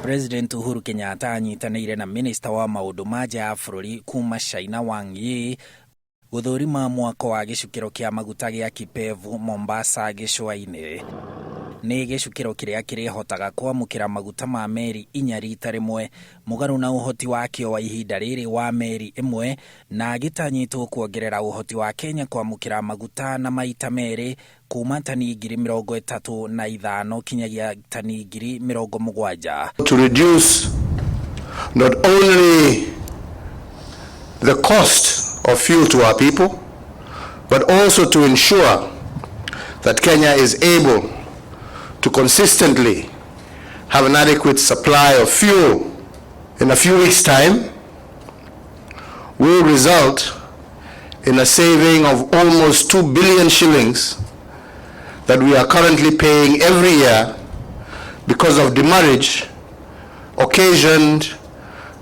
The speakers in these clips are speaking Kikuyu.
President Uhuru Kenyatta anyitanĩire na minista wa maũndũ ma nja ya bũrũri kuma China Wang Yi gũthũrima mwako wa gĩcukĩro kĩa maguta gĩa Kipevu Mombasa gĩcũa-inĩ. Nĩ gĩcukĩro kĩrĩa kĩrĩhotaga kwamũkĩra maguta ma meri inya rita rĩmwe mũgarũ na ũhoti wakĩo wa ihinda rĩrĩ wa meri ĩmwe na gĩtanyĩtwo kuongerera ũhoti wa Kenya kwamũkĩra maguta na maita merĩ kuma tani 35,000 kinyagia tani 70,000. To reduce not only the cost of fuel to our people, but also to ensure that Kenya is able to consistently have an adequate supply of fuel. In a few weeks' time, will result in a saving of almost 2 billion shillings that we are currently paying every year because of demurrage occasioned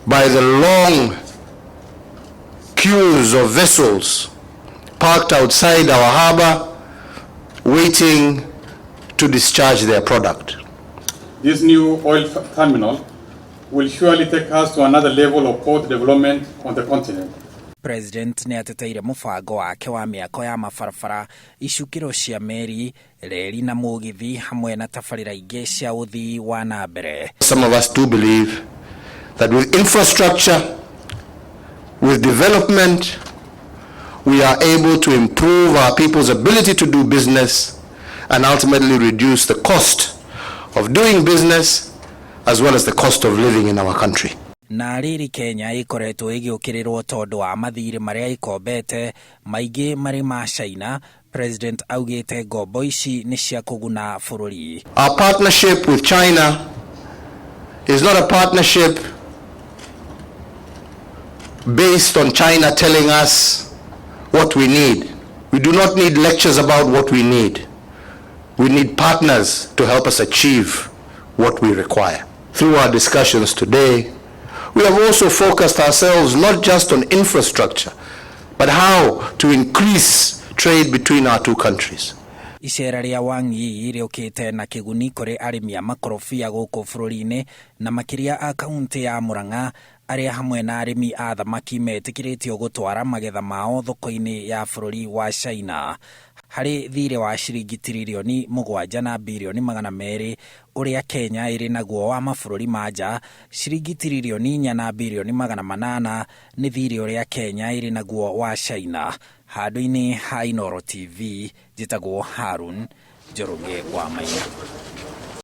by the long queues of vessels parked outside our harbor waiting to discharge their product. This new oil terminal will surely take us to another level of port development on the continent. President nĩ ateteire mũbango wake wa mĩako ya mabarabara, icukĩro cia meri, reri na mũgithi hamwe na tabarĩra ingĩ cia ũthii wa na mbere. Some of us do believe that with infrastructure, with development, we are able to improve our people's ability to do business and ultimately reduce the cost of doing business as well as the cost of living in our country. Na rĩrĩ Kenya ĩkoretwo ĩgĩũkĩrĩrwo tondũ wa mathirĩ marĩa ĩkombete maingĩ marĩ ma China. President augĩte ngombo ici nĩ cia kũguna bũrũri. Our partnership with China is not a partnership based on China telling us what we need. We do not need lectures about what we need. We need partners to help us achieve what we require. Through our discussions today, we have also focused ourselves not just on infrastructure, but how to increase trade between our two countries. Icera rĩa Wang Yi rĩũkĩte na kĩguni kũrĩ arĩmi a makorobia gũkũ bũrũri-inĩ na makĩria a kaunti ya Murang'a arĩa hamwe na arĩmi a thamaki metĩkĩrĩtio gũtwara magetha mao thoko-inĩ ya bũrũri wa China harĩ thirĩ wa ciringi 7.2 tiririoni ũrĩa Kenya ĩrĩ naguo wa mabũrũri ma nja. Ciringi 4.8 tiririoni nĩ thirĩ ũrĩa Kenya ĩrĩ naguo wa China. Handũ-inĩ ha Inooro TV, njĩtagwo Harun Njoroge wa Maina.